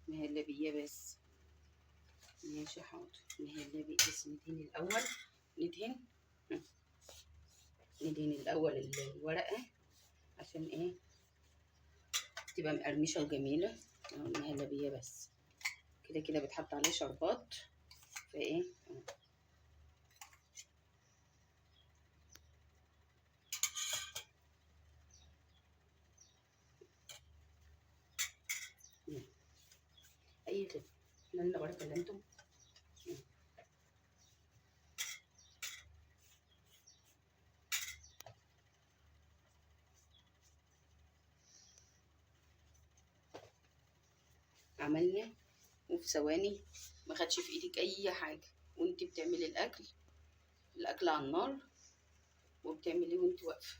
مهلبية بس. ماشي حاضر، مهلبية بس. ندهن الاول، ندهن ندهن الاول الورقة عشان ايه؟ تبقى مقرمشه وجميلة. مهلبية بس كده كده بتحط عليه شربات، فايه اي خدمة. لنا بركة اللي انتم. عملنا وفي ثواني، ما خدش في ايدك اي حاجة وانت بتعملي الاكل. الاكل على النار وبتعمليه وانت واقفة.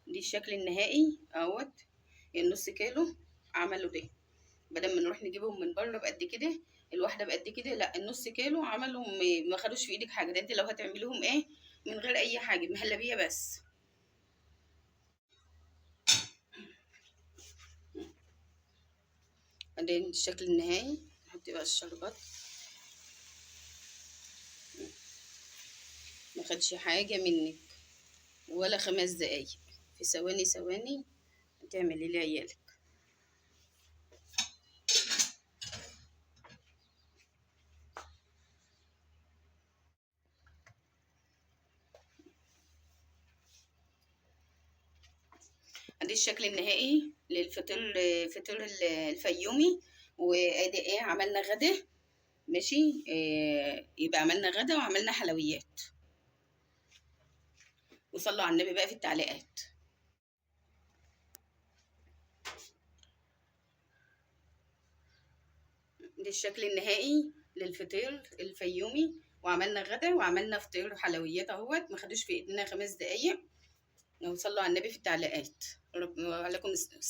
دي الشكل النهائي اهوت. النص كيلو عملوا ده، بدل ما نروح نجيبهم من بره بقد كده، الواحدة بقد كده، لا النص كيلو عملوا ما خدوش في ايدك حاجة. ده انت لو هتعمليهم ايه من غير اي حاجة، مهلبية بس. بعدين الشكل النهائي نحط بقى الشربات. ما خدش حاجة منك ولا 5 دقايق، في ثواني ثواني تعملي لعيالك. ادي الشكل النهائي للفطير، فطير الفيومي. وادي ايه، عملنا غدا ماشي. يبقى عملنا غدا وعملنا حلويات. وصلوا على النبي بقى في التعليقات. ده الشكل النهائي للفطير الفيومي. وعملنا غدا وعملنا فطير وحلويات اهوت، ما خدوش في ايدينا 5 دقايق. وصلوا على النبي في التعليقات. وعليكم السلام.